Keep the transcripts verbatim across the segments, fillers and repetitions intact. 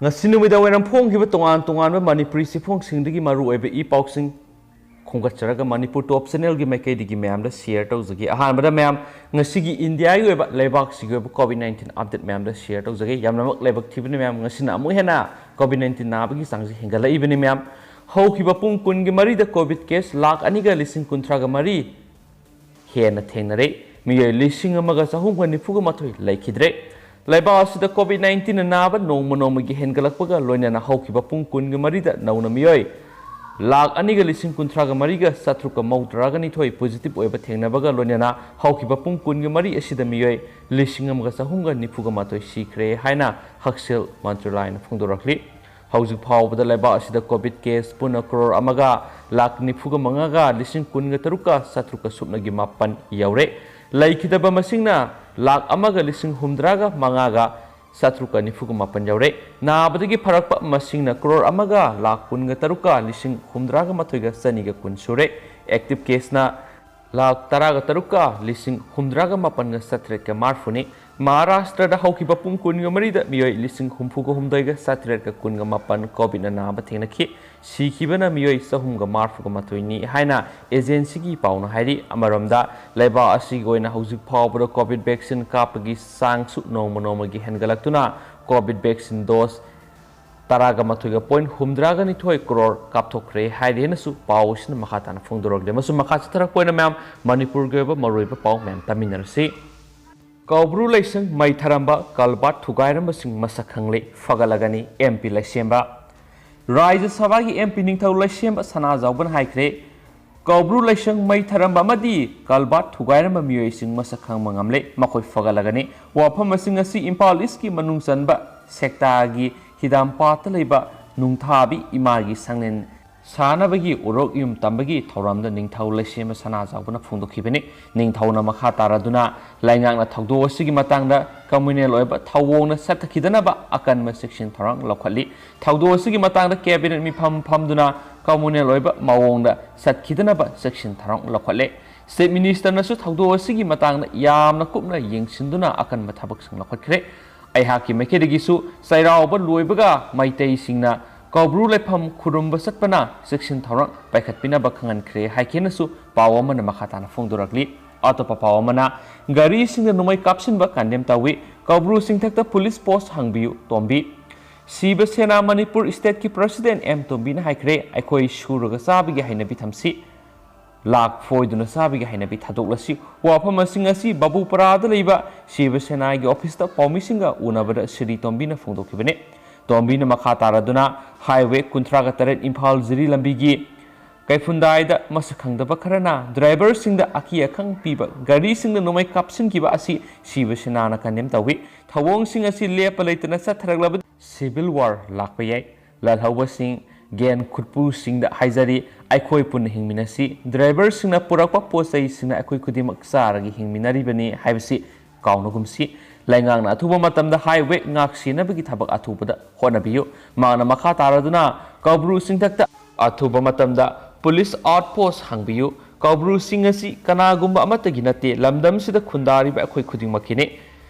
ꯉꯁꯤ ꯅꯨꯃꯤꯗꯥꯡ ꯋꯥꯏꯔꯝ ꯐꯣꯡꯈꯤꯕ ꯇꯣꯉꯥꯟ ꯇꯣꯉꯥꯟꯕ ꯃꯅꯤꯄꯨꯔꯤ ꯆꯦꯐꯣꯡꯁꯤꯡꯗꯒꯤ ꯃꯔꯨꯑꯣꯏꯕ ꯏ ꯄꯥꯎꯁꯤꯡ ꯈꯣꯝꯒꯠꯆꯔꯒ ꯃꯅꯤꯄꯨꯔ ꯇꯣꯞ ꯆꯦꯅꯦꯜꯒꯤ ꯃꯥꯏꯀꯩꯗꯒꯤ ꯃꯌꯥꯝꯗ ꯁꯤꯌꯔ ꯇꯧꯖꯒꯦ꯫ ꯑꯍꯥꯟꯕꯗ ꯃꯌꯥꯝ, ꯉꯁꯤꯒꯤ ꯏꯟꯗꯤꯌꯥꯒꯤ ꯑꯣꯏꯕ ꯂꯩꯕꯥꯛꯁꯤꯒꯤ ꯑꯣꯏꯕ ꯀꯣꯚꯤꯗ ꯅꯥꯏꯟꯇꯤꯟ ꯑꯞꯗꯦꯠ ꯃꯌꯥꯝꯗ ꯁꯤꯌꯔ ꯇꯧꯖꯒꯦ꯫ ꯌꯥꯝꯅꯃꯛ ꯂꯥꯏꯕꯛ ꯊꯤꯕꯅꯤ ꯃꯌꯥꯝ, ꯉꯁꯤꯅ ꯑꯃꯨꯛ ꯍꯦꯟꯅ ꯀꯣꯚꯤꯗ ꯅꯥꯏꯟꯇꯤꯟ ꯅꯥꯕꯒꯤ ꯆꯥꯡꯁꯤ ꯍꯦꯟꯒꯠꯂꯛꯏꯕꯅꯤ ꯃꯌꯥꯝ꯫ ꯍꯧꯈꯤꯕ ꯄꯨꯡ ꯀꯨꯟꯒꯤ ꯃꯔꯤꯗ ꯀꯣꯚꯤꯗ ꯀꯦꯁ ꯂꯥꯈ ꯑꯅꯤꯒ ꯂꯤꯁꯤꯡ ꯀꯨꯟꯊ꯭ꯔꯥꯒ ꯃꯔꯤ ꯍꯦꯟꯅ ꯊꯦꯡꯅꯔꯦ꯫ ꯃꯤꯑꯣꯏ ꯂꯤꯁꯤꯡ ꯑꯃꯒ ꯆꯍꯨꯝꯒ ꯅꯤꯐꯨꯒ ꯃꯥꯊꯣꯏ ꯂꯩꯈꯤꯗ꯭ꯔꯦ꯫ ꯂꯩꯕꯥꯛ ꯑꯁꯤꯗ ꯀꯣꯚꯤꯗ ꯅꯥꯏꯟꯇꯤꯟꯅ ꯅꯥꯕ ꯅꯣꯡꯃ ꯅꯣꯡꯃꯒꯤ ꯍꯦꯟꯒꯠꯂꯛꯄꯒ ꯂꯣꯏꯅꯅ ꯍꯧꯈꯤꯕ ꯄꯨꯡ ꯀꯨꯟꯒ ꯃꯔꯤꯗ ꯅꯧꯅ ꯃꯤꯑꯣꯏ ꯂꯥꯈ ꯑꯅꯤꯒ ꯂꯤꯁꯤꯡ ꯀꯨꯟꯊ꯭ꯔꯥꯒ ꯃꯔꯤꯒ ꯆꯥꯇ꯭ꯔꯨꯛꯀ ꯃꯧꯗ꯭ꯔꯥꯒ ꯅꯤꯊꯣꯏ ꯄꯣꯖꯤꯇꯤꯚ ꯑꯣꯏꯕ ꯊꯦꯡꯅꯕꯒ ꯂꯣꯏꯅꯅ ꯍꯧꯈꯤꯕ ꯄꯨꯡ ꯀꯨꯟꯒ ꯃꯔꯤ ꯑꯁꯤꯗ ꯃꯤꯑꯣꯏ ꯂꯤꯁꯤꯡ ꯑꯃꯒ ꯆꯍꯨꯝꯒ ꯅꯤꯐꯨꯒ ꯃꯥꯊꯣꯏ ꯁꯤꯈ꯭ꯔꯦ ꯍꯥꯏꯅ ꯍꯛꯁꯦꯜ ꯃꯟꯇ꯭ꯔꯥꯂꯌꯅ ꯐꯣꯡꯗꯣꯔꯛꯂꯤ꯫ ꯍꯧꯖꯤꯛ ꯐꯥꯎꯕꯗ ꯂꯩꯕꯥꯛ ꯑꯁꯤꯗ ꯀꯣꯚꯤꯗ ꯀꯦꯁ ꯄꯨꯟꯅ ꯀ꯭ꯔꯣꯔ ꯑꯃꯒ ꯂꯥꯈ ꯅꯤꯐꯨꯒ ꯃꯉꯥꯒ ꯂꯤꯁꯤꯡ ꯀꯨꯟꯒ ꯇꯔꯨꯛꯀ ꯆꯥꯇ꯭ꯔꯨꯛꯀ ꯁꯨꯞꯅꯒꯤ ꯃꯥꯄꯟ ꯌꯧꯔꯦ꯫ ꯂꯩꯈꯤꯗꯕ ꯃꯁꯤꯡꯅ ꯂꯥꯈ ꯑꯃꯒ ꯂꯤꯁꯤꯡ ꯍꯨꯝꯗ꯭ꯔꯥꯒ ꯃꯉꯥꯒ ꯆꯥꯇ꯭ꯔꯨꯛꯀ ꯅꯤꯐꯨꯒ ꯃꯥꯄꯟ ꯌꯧꯔꯦ꯫ ꯅꯥꯕꯗꯒꯤ ꯐꯔꯛꯄ ꯃꯁꯤꯡꯅ ꯀ꯭ꯔꯣꯔ ꯑꯃꯒ ꯂꯥꯈ ꯀꯨꯟꯒ ꯇꯔꯨꯛꯀ ꯂꯤꯁꯤꯡ ꯍꯨꯝꯗ꯭ꯔꯥꯒ ꯃꯥꯊꯣꯏꯒ ꯆꯅꯤꯒ ꯀꯨꯟ ꯁꯨꯔꯦ꯫ ꯑꯦꯛꯇꯤꯚ ꯀꯦꯁꯅ ꯂꯥꯈ ꯇꯔꯥꯒ ꯇꯔꯨꯛꯀ ꯂꯤꯁꯤꯡ ꯍꯨꯝꯗ꯭ꯔꯥꯒ ꯃꯥꯄꯟꯒ ꯆꯥꯇ꯭ꯔꯦꯠꯀ ꯃꯔꯤꯐꯨꯅꯤ꯫ ꯃꯍꯥꯔꯥꯁꯇ꯭ꯔꯗ ꯍꯧꯈꯤꯕ ꯄꯨꯡ ꯀꯨꯟꯒ ꯃꯔꯤꯗ ꯃꯤꯑꯣꯏ ꯂꯤꯁꯤꯡ ꯍꯨꯝꯐꯨꯒ ꯍꯨꯝꯗꯣꯏꯒ ꯆꯥꯇ꯭ꯔꯦꯠꯀ ꯀꯨꯟꯒ ꯃꯥꯄꯟ ꯀꯣꯚꯤꯗꯅ ꯅꯥꯕ ꯊꯦꯡꯅꯈꯤ꯫ ꯁꯤꯈꯤꯕꯅ ꯃꯤꯑꯣꯏ ꯆꯍꯨꯝꯒ ꯃꯔꯤꯐꯨꯒ ꯃꯥꯊꯣꯏꯅꯤ ꯍꯥꯏꯅ ꯑꯦꯖꯦꯟꯁꯤꯒꯤ ꯄꯥꯎꯅ ꯍꯥꯏꯔꯤ꯫ ꯑꯃꯔꯣꯝꯗ, ꯂꯩꯕꯥꯛ ꯑꯁꯤꯒꯤ ꯑꯣꯏꯅ ꯍꯧꯖꯤꯛ ꯐꯥꯎꯕꯗ ꯀꯣꯚꯤꯗ ꯚꯦꯛꯁꯤꯟ ꯀꯥꯞꯄꯒꯤ ꯆꯥꯡꯁꯨ ꯅꯣꯡꯃ ꯅꯣꯡꯃꯒꯤ ꯍꯦꯟꯒꯠꯂꯛꯇꯨꯅ ꯀꯣꯚꯤꯗ ꯚꯦꯛꯁꯤꯟ ꯗꯣꯁ ꯇꯔꯥꯒ ꯃꯥꯊꯣꯏꯒ ꯄꯣꯏꯟ ꯍꯨꯝꯗ꯭ꯔꯥꯒ ꯅꯤꯊꯣꯏ ꯀ꯭ꯔꯣꯔ ꯀꯥꯞꯊꯣꯛꯈ꯭ꯔꯦ ꯍꯥꯏꯔꯤ ꯍꯥꯏꯅꯁꯨ ꯄꯥꯎ ꯑꯁꯤꯅ ꯃꯈꯥ ꯇꯥꯅ ꯐꯣꯡꯗꯣꯔꯛꯂꯤ꯫ ꯑꯃꯁꯨꯡ ꯃꯈꯥ ꯆꯠꯊꯔꯛꯄ ꯑꯣꯏꯅ ꯃꯌꯥꯝ ꯃꯅꯤꯄꯨꯔꯒꯤ ꯑꯣꯏꯕ ꯃꯔꯨꯑꯣꯏꯕ ꯄꯥꯎ ꯃꯌꯥꯝ ꯇꯥꯃꯤꯟꯅꯔꯁꯤ꯫ ꯀꯧꯕ꯭ꯔꯨ ꯂꯩꯁꯪ ꯃꯩ ꯊꯥꯔꯝꯕ, ꯀꯜꯚꯥꯔꯠ ꯊꯨꯒꯥꯏꯔꯝꯕꯁꯤꯡ ꯃꯁꯛ ꯈꯪꯂꯦ, ꯐꯒꯠꯂꯒꯅꯤ ꯑꯦꯝ ꯄꯤ ꯂꯩꯁꯦꯝꯕ꯫ ꯔꯥꯖ꯭ꯌ ꯁꯚꯥꯒꯤ ꯑꯦꯝ ꯄꯤ ꯅꯤꯡꯊꯧ ꯂꯩꯁꯦꯝꯕ ꯁꯅꯥꯖꯥꯎꯕꯅ ꯍꯥꯏꯈ꯭ꯔꯦ, ꯀꯧꯕ꯭ꯔꯨ ꯂꯩꯁꯪ ꯃꯩ ꯊꯥꯔꯝꯕ ꯑꯃꯗꯤ ꯀꯜꯚꯥꯔꯠ ꯊꯨꯒꯥꯏꯔꯝꯕ ꯃꯤꯑꯣꯏꯁꯤꯡ ꯃꯁꯛ ꯈꯪꯕ ꯉꯝꯂꯦ꯫ ꯃꯈꯣꯏ ꯐꯒꯠꯂꯒꯅꯤ꯫ ꯋꯥꯐꯝ ꯑꯁꯤꯡ ꯑꯁꯤ ꯏꯝꯐꯥꯜ ꯏꯁꯀꯤ ꯃꯅꯨꯡ ꯆꯟꯕ ꯁꯦꯛꯇꯥꯒꯤ ꯍꯤꯗꯥꯝꯄꯥꯠꯇ ꯂꯩꯕ ꯅꯨꯡꯊꯥꯕꯤ ꯏꯃꯥꯒꯤ ꯁꯪꯂꯦꯟ ꯁꯥꯅꯕꯒꯤ ꯎꯔꯣꯛ ꯌꯨꯝ ꯇꯝꯕꯒꯤ ꯊꯧꯔꯝꯗ ꯅꯤꯡꯊꯧ ꯂꯩꯁꯦꯝꯕ ꯁꯅꯥꯖꯥꯎꯕꯅ ꯐꯣꯡꯗꯣꯛꯈꯤꯕꯅꯤ꯫ ꯅꯤꯡꯊꯧꯅ ꯃꯈꯥ ꯇꯥꯔꯗꯨꯅ ꯂꯩꯉꯥꯛꯅ ꯊꯧꯗꯣꯛ ꯑꯁꯤꯒꯤ ꯃꯇꯥꯡꯗ ꯀꯝꯃ꯭ꯌꯨꯅꯦꯜ ꯑꯣꯏꯕ ꯊꯧꯑꯣꯡꯅ ꯆꯠꯊꯈꯤꯗꯅꯕ ꯑꯀꯟꯕ ꯆꯦꯛꯁꯤꯟ ꯊꯧꯔꯥꯡ ꯂꯧꯈꯠꯂꯤ꯫ ꯊꯧꯗꯣꯛ ꯑꯁꯤꯒꯤ ꯃꯇꯥꯡꯗ ꯀꯦꯕꯤꯅꯦꯠ ꯃꯤꯐꯝ ꯐꯝꯗꯨꯅ ꯀꯝꯃ꯭ꯌꯨꯅꯦꯜ ꯑꯣꯏꯕ ꯃꯑꯣꯡꯗ ꯆꯠꯈꯤꯗꯅꯕ ꯆꯦꯛꯁꯤꯟ ꯊꯧꯔꯥꯡ ꯂꯧꯈꯠꯂꯦ꯫ ꯆꯤꯐ ꯃꯤꯅꯤꯁꯇꯔꯅꯁꯨ ꯊꯧꯗꯣꯛ ꯑꯁꯤꯒꯤ ꯃꯇꯥꯡꯗ ꯌꯥꯝꯅ ꯀꯨꯞꯅ ꯌꯦꯡꯁꯤꯟꯗꯨꯅ ꯑꯀꯟꯕ ꯊꯕꯛꯁꯤꯡ ꯂꯧꯈꯠꯈ꯭ꯔꯦ꯫ ꯑꯩꯍꯥꯛꯀꯤ ꯃꯥꯏꯀꯩꯗꯒꯤꯁꯨ ꯆꯩꯔꯥꯎꯕ ꯂꯣꯏꯕꯒ ꯃꯩꯇꯩꯁꯤꯡꯅ ꯀꯧꯕ꯭ꯔꯨ ꯂꯥꯏꯐꯝ ꯈꯨꯔꯨꯝꯕ ꯆꯠꯄꯅ ꯆꯦꯛꯁꯤꯟ ꯊꯧꯔꯥꯡ ꯄꯥꯏꯈꯠꯄꯤꯅꯕ ꯈꯪꯍꯟꯈ꯭ꯔꯦ ꯍꯥꯏꯈꯤꯅꯁꯨ ꯄꯥꯎ ꯑꯃꯅ ꯃꯈꯥ ꯇꯥꯅ ꯐꯣꯡꯗꯣꯔꯛꯂꯤ꯫ ꯑꯇꯣꯞꯄ ꯄꯥꯎ ꯑꯃꯅ, ꯒꯥꯔꯤꯁꯤꯡꯗ ꯅꯣꯡꯃꯩ ꯀꯥꯞꯁꯤꯟꯕ ꯀꯟꯗꯦꯝ ꯇꯧꯏ, ꯀꯧꯕ꯭ꯔꯨ ꯆꯤꯡꯊꯛꯇ ꯄꯨꯂꯤꯁ ꯄꯣꯁ ꯍꯥꯡꯕꯤꯌꯨ ꯇꯣꯝꯕꯤ꯫ ꯁꯤꯕ ꯁꯦꯅꯥ ꯃꯅꯤꯄꯨꯔ ꯁ꯭ꯇꯦꯠꯀꯤ ꯄ꯭ꯔꯁꯤꯗꯦꯟ ꯑꯦꯝ ꯇꯣꯝꯕꯤꯅ ꯍꯥꯏꯈ꯭ꯔꯦ, ꯑꯩꯈꯣꯏ ꯁꯨꯔꯒ ꯆꯥꯕꯒꯤ ꯍꯩꯅꯕꯤ ꯊꯝꯁꯤ, ꯂꯥꯛ ꯐꯣꯏꯗꯨꯅ ꯆꯥꯕꯒꯤ ꯍꯩꯅꯕꯤ ꯊꯥꯗꯣꯛꯂꯁꯤ꯫ ꯋꯥꯐꯝ ꯑꯁꯤꯡ ꯑꯁꯤ ꯕꯥꯕꯨꯄꯔꯥꯗ ꯂꯩꯕ ꯁꯤꯕ ꯁꯦꯅꯥꯒꯤ ꯑꯣꯐꯤꯁꯇ ꯄꯥꯎꯃꯤꯁꯤꯡꯒ ꯎꯅꯕꯗ ꯁ꯭ꯔꯤ ꯇꯣꯝꯕꯤꯅ ꯐꯣꯡꯗꯣꯛꯈꯤꯕꯅꯤ꯫ ꯇꯣꯝꯕꯤꯅ ꯃꯈꯥ ꯇꯥꯔꯗꯨꯅ ꯍꯥꯏꯋꯦ ꯀꯨꯟꯊ꯭ꯔꯥꯒ ꯇꯔꯦꯠ ꯏꯝꯐꯥꯜ ꯖꯤꯔꯤ ꯂꯝꯕꯤꯒꯤ ꯀꯩꯐꯨꯟꯗꯥꯏꯗ ꯃꯁꯛ ꯈꯪꯗꯕ ꯈꯔꯅ ꯗ꯭ꯔꯥꯏꯚꯔꯁꯤꯡꯗ ꯑꯀꯤ ꯑꯈꯪ ꯄꯤꯕ ꯒꯥꯔꯤꯁꯤꯡꯗ ꯅꯣꯡꯃꯩ ꯀꯥꯞꯁꯤꯟꯈꯤꯕ ꯑꯁꯤ ꯁꯤꯕ ꯁꯦꯅꯥꯅ ꯀꯟꯗꯦꯝ ꯇꯧꯏ꯫ ꯊꯧꯑꯣꯡꯁꯤꯡ ꯑꯁꯤ ꯂꯦꯞꯄ ꯂꯩꯇꯅ ꯆꯠꯊꯔꯛꯂꯕꯗꯤ ꯁꯤꯚꯤꯜ ꯋꯥꯔ ꯂꯥꯛꯄ ꯌꯥꯏ꯫ ꯂꯥꯜꯍꯧꯕꯁꯤꯡ, ꯒꯦꯟ ꯈꯨꯠꯄꯨꯁꯤꯡꯗ ꯍꯥꯏꯖꯔꯤ, ꯑꯩꯈꯣꯏ ꯄꯨꯟꯅ ꯍꯤꯡꯃꯤꯟꯅꯁꯤ꯫ ꯗ꯭ꯔꯥꯏꯚꯔꯁꯤꯡꯅ ꯄꯨꯔꯛꯄ ꯄꯣꯠ ꯆꯩꯁꯤꯡꯅ ꯑꯩꯈꯣꯏ ꯈꯨꯗꯤꯡꯃꯛ ꯆꯥꯔꯒ ꯍꯤꯡꯃꯤꯟꯅꯔꯤꯕꯅꯤ ꯍꯥꯏꯕꯁꯤ ꯀꯥꯎꯅꯒꯨꯝꯁꯤ꯫ ꯂꯩꯉꯥꯛꯅ ꯑꯊꯨꯕ ꯃꯇꯝꯗ ꯍꯥꯏꯋꯦ ꯉꯥꯛ ꯁꯦꯟꯅꯕꯒꯤ ꯊꯕꯛ ꯑꯊꯨꯕꯗ ꯍꯣꯠꯅꯕꯤꯌꯨ꯫ ꯃꯍꯥꯛꯅ ꯃꯈꯥ ꯇꯥꯔꯗꯨꯅ ꯀꯧꯕ꯭ꯔꯨ ꯆꯤꯡꯊꯛꯇ ꯑꯊꯨꯕ ꯃꯇꯝꯗ ꯄꯨꯂꯤꯁ ꯑꯥꯎꯠ ꯄꯣꯁ ꯍꯥꯡꯕꯤꯌꯨ꯫ ꯀꯧꯕ꯭ꯔꯨꯁꯤꯡ ꯑꯁꯤ ꯀꯅꯥꯒꯨꯝꯕ ꯑꯃꯠꯇꯒꯤ ꯅꯠꯇꯦ, ꯂꯝꯗꯝꯁꯤꯗ ꯈꯨꯟꯗꯥꯔꯤꯕ ꯑꯩꯈꯣꯏ ꯈꯨꯗꯤꯡꯃꯛꯀꯤꯅꯤ꯫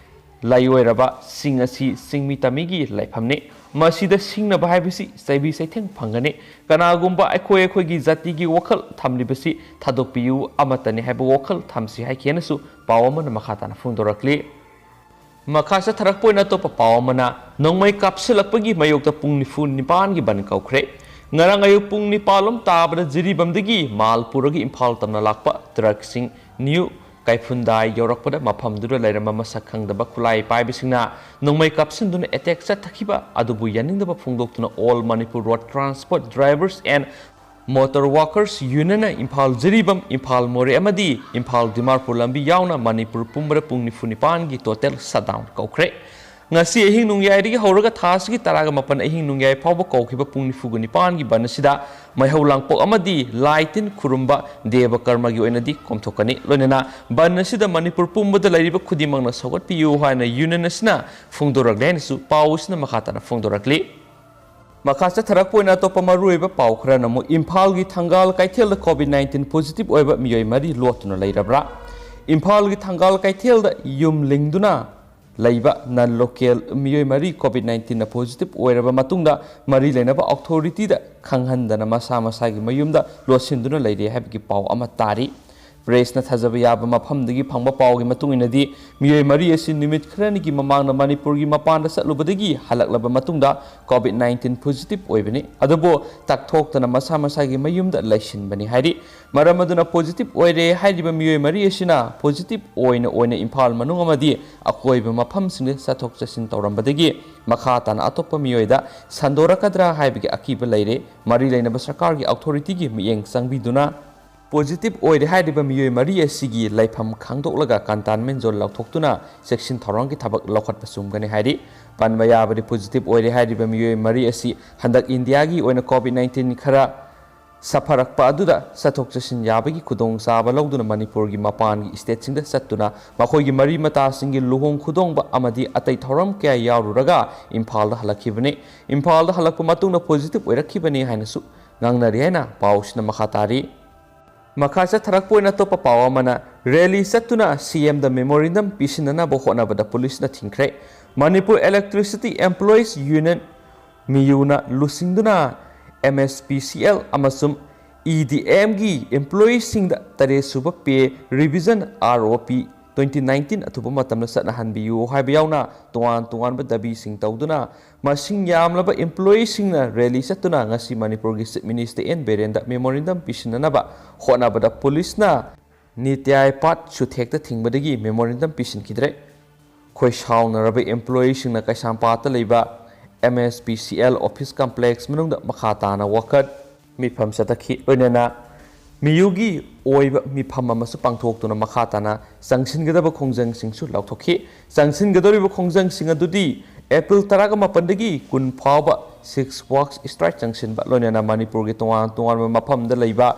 ꯂꯩ ꯑꯣꯏꯔꯕ ꯆꯤꯡ ꯑꯁꯤ ꯆꯤꯡꯃꯤ ꯇꯝꯃꯤꯒꯤ ꯂꯩꯐꯝꯅꯤ꯫ ꯃꯁꯤꯗ ꯁꯤꯡꯅꯕ ꯍꯥꯏꯕꯁꯤ ꯆꯩꯕꯤ ꯆꯩꯊꯦꯡ ꯐꯪꯒꯅꯤ꯫ ꯀꯅꯥꯒꯨꯝꯕ ꯑꯩꯈꯣꯏ ꯑꯩꯈꯣꯏꯒꯤ ꯖꯥꯇꯤꯒꯤ ꯋꯥꯈꯜ ꯊꯝꯂꯤꯕꯁꯤ ꯊꯥꯗꯣꯛꯄꯤꯌꯨ ꯑꯃꯠꯇꯅꯤ ꯍꯥꯏꯕ ꯋꯥꯈꯜ ꯊꯝꯁꯤ ꯍꯥꯏꯈꯤꯅꯁꯨ ꯄꯥꯎ ꯑꯃꯅ ꯃꯈꯥ ꯇꯥꯅ ꯐꯣꯡꯗꯣꯔꯛꯂꯤ꯫ ꯃꯈꯥ ꯆꯠꯊꯔꯛꯄ ꯑꯣꯏꯅ ꯑꯇꯣꯞꯄ ꯄꯥꯎ ꯑꯃꯅ, ꯅꯣꯡꯃꯩ ꯀꯥꯞꯁꯤꯜꯂꯛꯄꯒꯤ ꯃꯥꯌꯣꯛꯇ ꯄꯨꯡ ꯅꯤꯐꯨ ꯅꯤꯄꯥꯟꯒꯤ ꯕꯟ ꯀꯧꯈ꯭ꯔꯦ꯫ ꯉꯔꯥꯡ ꯑꯌꯨꯛ ꯄꯨꯡ ꯅꯤꯄꯥꯜ ꯂꯣꯝ ꯇꯥꯕꯗ ꯖꯤꯔꯤꯕꯝꯗꯒꯤ ꯃꯥꯜ ꯄꯨꯔꯒ ꯏꯝꯐꯥꯜ ꯇꯝꯅ ꯂꯥꯛꯄ ꯇ꯭ꯔꯛꯁꯤꯡ ꯅ꯭ꯌꯨ ꯀꯩꯐꯨꯟꯗꯥꯏ ꯌꯧꯔꯛꯄꯗ ꯃꯐꯝꯗꯨꯗ ꯂꯩꯔꯝꯕ ꯃꯁꯛ ꯈꯪꯗꯕ ꯈꯨꯠꯂꯥꯏ ꯄꯥꯏꯕꯁꯤꯡꯅ ꯅꯣꯡꯃꯩ ꯀꯥꯞꯁꯤꯟꯗꯨꯅ ꯑꯦꯇꯦꯛ ꯆꯠꯊꯈꯤꯕ ꯑꯗꯨꯕꯨ ꯌꯥꯅꯤꯡꯗꯕ ꯐꯣꯡꯗꯣꯛꯇꯨꯅ All Manipur Road Transport Drivers and Motor Workers Union ꯅ ꯏꯝꯐꯥꯜ ꯖꯤꯔꯤꯕꯝ, ꯏꯝꯐꯥꯜ ꯃꯣꯔꯦ ꯑꯃꯗꯤ ꯏꯝꯐꯥꯜ ꯗꯤꯃꯥꯄꯨꯔ ꯂꯝꯕꯤ ꯌꯥꯎꯅ ꯃꯅꯤꯄꯨꯔ ꯄꯨꯝꯕꯗ ꯄꯨꯡ ꯅꯤꯐꯨ ꯅꯤꯄꯥꯟꯒꯤ total shutdown ꯀꯧꯈ꯭ꯔꯦ꯫ ꯉꯁꯤ ꯑꯍꯤꯡ ꯅꯣꯡꯌꯥꯏꯗꯒꯤ ꯍꯧꯔꯒ ꯊꯥ ꯑꯁꯤꯒꯤ ꯇꯔꯥꯒ ꯃꯥꯄꯟ ꯑꯍꯤꯡ ꯅꯣꯡꯌꯥꯏ ꯐꯥꯎꯕ ꯀꯧꯈꯤꯕ ꯄꯨꯡ ꯅꯤꯐꯨꯒ ꯅꯤꯄꯥꯟꯒꯤ ꯕꯟ ꯑꯁꯤꯗ ꯃꯩꯍꯧ ꯂꯥꯡꯄꯣꯛ ꯑꯃꯗꯤ ꯂꯥꯏ ꯇꯤꯟ ꯈꯨꯔꯨꯝꯕ ꯗꯦꯕ ꯀꯔꯃꯒꯤ ꯑꯣꯏꯅꯗꯤ ꯀꯣꯝꯊꯣꯛꯀꯅꯤ꯫ ꯂꯣꯏꯅꯅ ꯕꯟ ꯑꯁꯤꯗ ꯃꯅꯤꯄꯨꯔ ꯄꯨꯝꯕꯗ ꯂꯩꯔꯤꯕ ꯈꯨꯗꯤꯡꯃꯛꯅ ꯁꯧꯒꯠꯄꯤꯌꯨ ꯍꯥꯏꯅ ꯌꯨꯅꯤꯌꯟ ꯑꯁꯤꯅ ꯐꯣꯡꯗꯣꯔꯛꯂꯦ ꯍꯥꯏꯅꯁꯨ ꯄꯥꯎ ꯑꯁꯤꯅ ꯃꯈꯥ ꯇꯥꯅ ꯐꯣꯡꯗꯣꯔꯛꯂꯤ꯫ ꯃꯈꯥ ꯆꯠꯊꯔꯛꯄ ꯑꯣꯏꯅ ꯑꯇꯣꯞꯄ ꯃꯔꯨꯑꯣꯏꯕ ꯄꯥꯎ ꯈꯔꯅ ꯑꯃꯨꯛ ꯏꯝꯐꯥꯜꯒꯤ ꯊꯪꯒꯥꯜ ꯀꯩꯊꯦꯜꯗ COVID nineteen positive ꯑꯣꯏꯕ ꯃꯤꯑꯣꯏ ꯃꯔꯤ ꯂꯣꯠꯇꯨꯅ ꯂꯩꯔꯕ꯭ꯔꯥ? ꯏꯝꯐꯥꯜꯒꯤ ꯊꯪꯒꯥꯜ ꯀꯩꯊꯦꯜꯗ ꯌꯨꯝ ꯂꯤꯡꯗꯨꯅ ꯂꯩꯕ ꯅꯟ ꯂꯣꯀꯦꯜ ꯃꯤꯑꯣꯏ ꯃꯔꯤ ꯀꯣꯚꯤꯗ ꯅꯥꯏꯟꯇꯤꯟꯅ ꯄꯣꯖꯤꯇꯤꯚ ꯑꯣꯏꯔꯕ ꯃꯇꯨꯡꯗ ꯃꯔꯤ ꯂꯩꯅꯕ ꯑꯣꯊꯣꯔꯤꯇꯤꯗ ꯈꯪꯍꯟꯗꯅ ꯃꯁꯥ ꯃꯁꯥꯒꯤ ꯃꯌꯨꯝꯗ ꯂꯣꯠꯁꯤꯟꯗꯨꯅ ꯂꯩꯔꯦ ꯍꯥꯏꯕꯒꯤ ꯄꯥꯎ ꯑꯃ ꯇꯥꯔꯤ꯫ ꯄ꯭ꯔꯦꯁꯅ ꯊꯥꯖꯕ ꯌꯥꯕ ꯃꯐꯝꯗꯒꯤ ꯐꯪꯕ ꯄꯥꯎꯒꯤ ꯃꯇꯨꯡ ꯏꯟꯅꯗꯤ, ꯃꯤꯑꯣꯏ ꯃꯔꯤ ꯑꯁꯤ ꯅꯨꯃꯤꯠ ꯈꯔꯅꯤꯒꯤ ꯃꯃꯥꯡꯗ ꯃꯅꯤꯄꯨꯔꯒꯤ ꯃꯄꯥꯟꯗ ꯆꯠꯂꯨꯕꯗꯒꯤ ꯍꯜꯂꯛꯂꯕ ꯃꯇꯨꯡꯗ ꯀꯣꯚꯤꯗ ꯅꯥꯏꯟꯇꯤꯟ ꯄꯣꯖꯤꯇꯤꯚ ꯑꯣꯏꯕꯅꯤ꯫ ꯑꯗꯨꯕꯨ ꯇꯛꯊꯣꯛꯇꯅ ꯃꯁꯥ ꯃꯁꯥꯒꯤ ꯃꯌꯨꯝꯗ ꯂꯩꯁꯤꯟꯕꯅꯤ ꯍꯥꯏꯔꯤ꯫ ꯃꯔꯝ ꯑꯗꯨꯅ ꯄꯣꯖꯤꯇꯤꯚ ꯑꯣꯏꯔꯦ ꯍꯥꯏꯔꯤꯕ ꯃꯤꯑꯣꯏ ꯃꯔꯤ ꯑꯁꯤꯅ ꯄꯣꯖꯤꯇꯤꯚ ꯑꯣꯏꯅ ꯑꯣꯏꯅ ꯏꯝꯐꯥꯜ ꯃꯅꯨꯡ ꯑꯃꯗꯤ ꯑꯀꯣꯏꯕ ꯃꯐꯝꯁꯤꯡꯗ ꯆꯠꯊꯣꯛ ꯆꯠꯁꯤꯟ ꯇꯧꯔꯝꯕꯗꯒꯤ ꯃꯈꯥ ꯇꯥꯅ ꯑꯇꯣꯞꯄ ꯃꯤꯑꯣꯏꯗ ꯁꯟꯗꯣꯔꯛꯀꯗ꯭ꯔꯥ ꯍꯥꯏꯕꯒꯤ ꯑꯀꯤꯕ ꯂꯩꯔꯦ꯫ ꯃꯔꯤ ꯂꯩꯅꯕ ꯁꯔꯀꯥꯔꯒꯤ ꯑꯣꯊꯣꯔꯤꯇꯤꯒꯤ ꯃꯤꯠꯌꯦꯡ ꯆꯪꯕꯤꯗꯨꯅ ꯄꯣꯖꯤꯇꯤꯚ ꯑꯣꯏꯔꯦ ꯍꯥꯏꯔꯤꯕ ꯃꯤꯑꯣꯏ ꯃꯔꯤ ꯑꯁꯤꯒꯤ ꯂꯩꯐꯝ ꯈꯪꯗꯣꯛꯂꯒ ꯀꯟꯇꯦꯟꯃꯦꯟ ꯖꯣꯟ ꯂꯥꯎꯊꯣꯛꯇꯨꯅ ꯆꯦꯛꯁꯤꯟ ꯊꯧꯔꯥꯡꯒꯤ ꯊꯕꯛ ꯂꯧꯈꯠꯄ ꯆꯨꯝꯒꯅꯤ ꯍꯥꯏꯔꯤ꯫ ꯄꯟꯕ ꯌꯥꯕꯗꯤ, ꯄꯣꯖꯤꯇꯤꯚ ꯑꯣꯏꯔꯦ ꯍꯥꯏꯔꯤꯕ ꯃꯤꯑꯣꯏ ꯃꯔꯤ ꯑꯁꯤ ꯍꯟꯗꯛ ꯏꯟꯗꯤꯌꯥꯒꯤ ꯑꯣꯏꯅ ꯀꯣꯚꯤꯗ ꯅꯥꯏꯟꯇꯤꯟ ꯈꯔ ꯁꯥꯐꯔꯛꯄ ꯑꯗꯨꯗ ꯆꯠꯊꯣꯛ ꯆꯠꯁꯤꯟ ꯌꯥꯕꯒꯤ ꯈꯨꯗꯣꯡꯆꯥꯕ ꯂꯧꯗꯨꯅ ꯃꯅꯤꯄꯨꯔꯒꯤ ꯃꯄꯥꯟꯒꯤ ꯁ꯭ꯇꯦꯠꯁꯤꯡꯗ ꯆꯠꯇꯨꯅ ꯃꯈꯣꯏꯒꯤ ꯃꯔꯤ ꯃꯇꯥꯁꯤꯡꯒꯤ ꯂꯨꯍꯣꯡ ꯈꯨꯗꯣꯡꯕ ꯑꯃꯗꯤ ꯑꯇꯩ ꯊꯧꯔꯝ ꯀꯌꯥ ꯌꯥꯎꯔꯨꯔꯒ ꯏꯝꯐꯥꯜꯗ ꯍꯜꯂꯛꯈꯤꯕꯅꯤ꯫ ꯏꯝꯐꯥꯜꯗ ꯍꯜꯂꯛꯄ ꯃꯇꯨꯡꯗ ꯄꯣꯖꯤꯇꯤꯚ ꯑꯣꯏꯔꯛꯈꯤꯕꯅꯤ ꯍꯥꯏꯅꯁꯨ ꯉꯥꯡꯅꯔꯤ ꯍꯥꯏꯅ ꯄꯥꯎꯁꯤꯅ ꯃꯈꯥ ꯇꯥꯔꯤ꯫ ꯃꯈꯥ ꯆꯠꯊꯔꯛꯄ ꯑꯣꯏꯅ ꯑꯇꯣꯞꯄ ꯄꯥꯎ ꯑꯃꯅ, ꯔꯦꯂꯤ ꯆꯠꯇꯨꯅ ꯁꯤ ꯑꯦꯝꯗ ꯃꯦꯃꯣꯔꯦꯟꯗꯝ ꯄꯤꯁꯤꯟꯅꯅꯕ ꯍꯣꯠꯅꯕꯗ ꯄꯨꯂꯤꯁꯅ ꯊꯤꯡꯈ꯭ꯔꯦ꯫ ꯃꯅꯤꯄꯨꯔ ꯏꯂꯦꯛꯇ꯭ꯔꯤꯁꯤꯇꯤ ꯑꯦꯝꯄ꯭ꯂꯣꯌꯤꯁ ꯌꯨꯅꯤꯌꯟ, ꯃꯤꯌꯨꯅ ꯂꯨꯆꯤꯡꯗꯨꯅ M S P C L ꯑꯃꯁꯨꯡ ꯏ ꯗꯤ ꯑꯦꯝꯒꯤ ꯑꯦꯝꯄ꯭ꯂꯣꯌꯤꯁꯤꯡꯗ ꯇꯔꯦꯠ ꯁꯨꯕ ꯄꯦ ꯔꯤꯚꯤꯖꯟ, ꯑꯥꯔ ꯑꯣ ꯄꯤ, ꯇ꯭ꯋꯦꯟꯇꯤ ꯅꯥꯏꯟꯇꯤꯟ ꯑꯊꯨꯕ ꯃꯇꯝꯗ ꯆꯠꯅꯍꯟꯕꯤꯌꯨ ꯍꯥꯏꯕ ꯌꯥꯎꯅ ꯇꯣꯉꯥꯟ ꯇꯣꯉꯥꯟꯕ ꯗꯥꯕꯤꯁꯤꯡ ꯇꯧꯗꯨꯅ ꯃꯁꯤꯡ ꯌꯥꯝꯂꯕ ꯑꯦꯝꯄ꯭ꯂꯣꯌꯤꯁꯤꯡꯅ ꯔꯦꯂꯤ ꯆꯠꯇꯨꯅ ꯉꯁꯤ ꯃꯅꯤꯄꯨꯔꯒꯤ ꯆꯤꯐ ꯃꯤꯅꯤꯁꯇꯔ ꯑꯦꯟ ꯕꯤꯔꯦꯟꯗ ꯃꯦꯃꯣꯔꯦꯟꯗꯝ ꯄꯤꯁꯤꯟꯅꯅꯕ ꯍꯣꯠꯅꯕꯗ ꯄꯨꯂꯤꯁꯅ ꯅꯤꯇ꯭ꯌꯥꯌ ꯄꯥꯊ ꯁꯨꯊꯦꯛꯇ ꯊꯤꯡꯕꯗꯒꯤ ꯃꯦꯃꯣꯔꯦꯟꯗꯝ ꯄꯤꯁꯤꯟꯈꯤꯗ꯭ꯔꯦ꯫ ꯈꯣꯏ ꯁꯥꯎꯅꯔꯕ ꯑꯦꯝꯄ꯭ꯂꯣꯌꯤꯁꯤꯡꯅ ꯀꯩꯁꯥꯝꯄꯥꯠꯇ ꯂꯩꯕ M S P C L office complex ꯃꯅꯨꯡꯗ ꯃꯈꯥ ꯇꯥꯅ ꯋꯥꯀꯠ ꯃꯤꯐꯝ ꯆꯠꯊꯈꯤ꯫ ꯂꯣꯏꯅꯅ ꯃꯤꯌꯨꯒꯤ ꯑꯣꯏꯕ ꯃꯤꯐꯝ ꯑꯃꯁꯨ ꯄꯥꯡꯊꯣꯛꯇꯨꯅ ꯃꯈꯥ ꯇꯥꯅ ꯆꯪꯁꯤꯟꯒꯗꯕ ꯈꯣꯡꯖꯪꯁꯤꯡꯁꯨ ꯂꯥꯎꯊꯣꯛꯈꯤ꯫ ꯆꯪꯁꯤꯟꯒꯗꯧꯔꯤꯕ ꯈꯣꯡꯖꯪꯁꯤꯡ ꯑꯗꯨꯗꯤ ꯑꯦꯄ꯭ꯔꯤꯜ ꯇꯔꯥꯃꯥꯄꯟꯗꯒꯤ ꯀꯨꯟ ꯐꯥꯎꯕ ꯁꯤꯛꯁ ꯋꯥꯛꯁ ꯁ꯭ꯇ꯭ꯔꯥꯏꯛ ꯆꯪꯁꯤꯟꯕ, ꯂꯣꯏꯅꯅ ꯃꯅꯤꯄꯨꯔꯒꯤ ꯇꯣꯉꯥꯟ ꯇꯣꯉꯥꯟꯕ ꯃꯐꯝꯗ ꯂꯩꯕ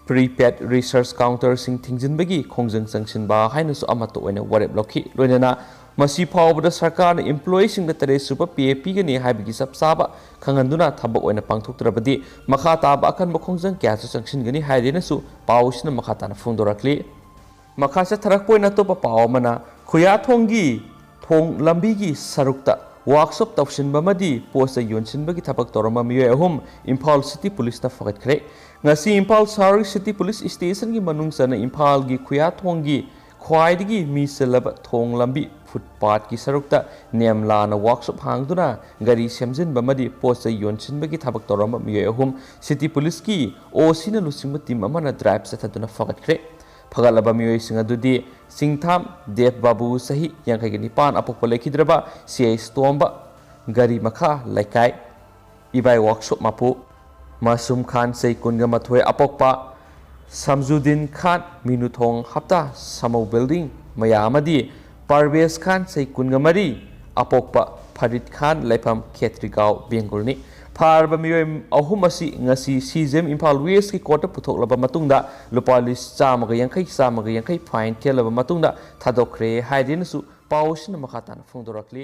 ꯄ꯭ꯔꯤꯄꯦꯗ ꯔꯤꯁꯔꯁ ꯀꯥꯎꯟꯇꯔꯁꯤꯡ ꯊꯤꯡꯖꯤꯟꯕꯒꯤ ꯈꯣꯡꯖꯪ ꯆꯪꯁꯤꯟꯕ ꯍꯥꯏꯅꯁꯨ ꯑꯃꯠꯇ ꯑꯣꯏꯅ ꯋꯥꯔꯦꯞ ꯂꯧꯈꯤ꯫ ꯂꯣꯏꯅꯅ ꯃꯁꯤ ꯐꯥꯎꯕꯗ ꯁꯔꯀꯥꯔꯅ ꯏꯝꯄ꯭ꯂꯣꯌꯤꯁꯤꯡꯗ ꯇꯔꯦꯠ ꯁꯨꯕ ꯄꯦ ꯄꯤꯒꯅꯤ ꯍꯥꯏꯕꯒꯤ ꯆꯞ ꯆꯥꯕ ꯈꯪꯍꯟꯗꯨꯅ ꯊꯕꯛ ꯑꯣꯏꯅ ꯄꯥꯡꯊꯣꯛꯇ꯭ꯔꯕꯗꯤ ꯃꯈꯥ ꯇꯥꯕ ꯑꯀꯟꯕ ꯈꯣꯡꯖꯪ ꯀꯌꯥꯁꯨ ꯆꯪꯁꯤꯟꯒꯅꯤ ꯍꯥꯏꯔꯦꯅꯁꯨ ꯄꯥꯎꯁꯤꯅ ꯃꯈꯥ ꯇꯥꯅ ꯐꯣꯡꯗꯣꯔꯛꯂꯤ꯫ ꯃꯈꯥ ꯆꯠꯊꯔꯛꯄ ꯑꯣꯏꯅ ꯑꯇꯣꯞꯄ ꯄꯥꯎ ꯑꯃꯅ, ꯈꯨꯌꯥꯊꯣꯡꯒꯤ ꯊꯣꯡ ꯂꯝꯕꯤꯒꯤ ꯁꯔꯨꯛꯇ ꯋꯥꯛꯁꯣꯞ ꯇꯧꯁꯤꯟꯕ ꯑꯃꯗꯤ ꯄꯣꯠ ꯆꯩ ꯌꯣꯟꯁꯤꯟꯕꯒꯤ ꯊꯕꯛ ꯇꯧꯔꯝꯕ ꯃꯤꯑꯣꯏ ꯑꯍꯨꯝ ꯏꯝꯐꯥꯜ ꯁꯤꯇꯤ ꯄꯨꯂꯤꯁꯅ ꯐꯒꯠꯈ꯭ꯔꯦ꯫ ꯉꯁꯤ ꯏꯝꯐꯥꯜ ꯁꯍꯔꯒꯤ ꯁꯤꯇꯤ ꯄꯨꯂꯤꯁ ꯁ꯭ꯇꯦꯁꯟꯒꯤ ꯃꯅꯨꯡ ꯆꯟꯅ ꯏꯝꯐꯥꯜꯒꯤ ꯈꯨꯌꯥꯊꯣꯡꯒꯤ ꯈ꯭ꯋꯥꯏꯗꯒꯤ ꯃꯤ ꯆꯤꯜꯂꯕ ꯊꯣꯡ ꯂꯝꯕꯤ ꯐꯨꯠꯄꯥꯠꯀꯤ ꯁꯔꯨꯛꯇ ꯅꯦꯝꯂꯥꯅ ꯋꯥꯛꯁꯣꯞ ꯍꯥꯡꯗꯨꯅ ꯒꯥꯔꯤ ꯁꯦꯝꯖꯤꯟꯕ ꯑꯃꯗꯤ ꯄꯣꯠ ꯆꯩ ꯌꯣꯟꯁꯤꯟꯕꯒꯤ ꯊꯕꯛ ꯇꯧꯔꯝꯕ ꯃꯤꯑꯣꯏ ꯑꯍꯨꯝ ꯁꯤꯇꯤ ꯄꯨꯂꯤꯁꯀꯤ ꯑꯣ ꯁꯤꯅ ꯂꯨꯆꯤꯡꯕ ꯇꯤꯝ ꯑꯃꯅ ꯗ꯭ꯔꯥꯏꯚ ꯆꯠꯊꯗꯨꯅ ꯐꯒꯠꯈ꯭ꯔꯦ꯫ ꯐꯒꯠꯂꯕ ꯃꯤꯑꯣꯏꯁꯤꯡ ꯑꯗꯨꯗꯤ ꯆꯤꯡꯊꯥꯝ ꯗꯦꯕ ꯕꯥꯕꯨ, ꯆꯍꯤ ꯌꯥꯡꯈꯩꯒ ꯅꯤꯄꯥꯟ, ꯑꯄꯣꯛꯄ ꯂꯩꯈꯤꯗ꯭ꯔꯕ ꯁꯤ ꯑꯩꯁ ꯇꯣꯝꯕ, ꯒꯥꯔꯤ ꯃꯈꯥ ꯂꯩꯀꯥꯏ, ꯏꯕꯥꯏ ꯋꯥꯛꯁꯣꯞ ꯃꯄꯨ, ꯃꯁꯨꯝ ꯈꯥꯟ, ꯆꯍꯤ ꯀꯨꯟꯒ ꯃꯥꯊꯣꯏ, ꯑꯄꯣꯛꯄ ꯁꯝꯖꯨꯗꯤꯟ ꯈꯥꯟ, ꯃꯤꯅꯨꯊꯣꯡ ꯍꯞꯇꯥ, ꯁꯃꯧ ꯕꯤꯜꯗꯤꯡ ꯃꯌꯥ ꯑꯃꯗꯤ ꯄꯔꯕꯦꯖ ꯈꯥꯟ, ꯆꯍꯤ ꯀꯨꯟꯒ ꯃꯔꯤ, ꯑꯄꯣꯛꯄ ꯐꯔꯤꯗ ꯈꯥꯟ, ꯂꯩꯐꯝ ꯈꯦꯇ꯭ꯔꯤꯒꯥꯎ, ꯕꯦꯡꯒꯨꯜꯅꯤ꯫ ꯐꯥꯔꯕ ꯃꯤꯑꯣꯏ ꯑꯍꯨꯝ ꯑꯁꯤ ꯉꯁꯤ ꯁꯤ ꯖꯤ ꯑꯦꯝ ꯏꯝꯐꯥꯜ ꯋꯦꯁꯀꯤ ꯀꯣꯔꯠꯇ ꯄꯨꯊꯣꯛꯂꯕ ꯃꯇꯨꯡꯗ ꯂꯨꯄꯥ ꯂꯤꯁꯤꯡ ꯆꯥꯝꯃꯒ ꯌꯥꯡꯈꯩ, ꯆꯥꯝꯃꯒ ꯌꯥꯡꯈꯩ ꯐꯥꯏꯟ ꯊꯤꯍꯜꯂꯕ ꯃꯇꯨꯡꯗ ꯊꯥꯗꯣꯛꯈ꯭ꯔꯦ ꯍꯥꯏꯗꯨꯅꯁꯨ ꯄꯥꯎ ꯑꯁꯤꯅ ꯃꯈꯥ ꯇꯥꯅ ꯐꯣꯡꯗꯣꯔꯛꯂꯤ꯫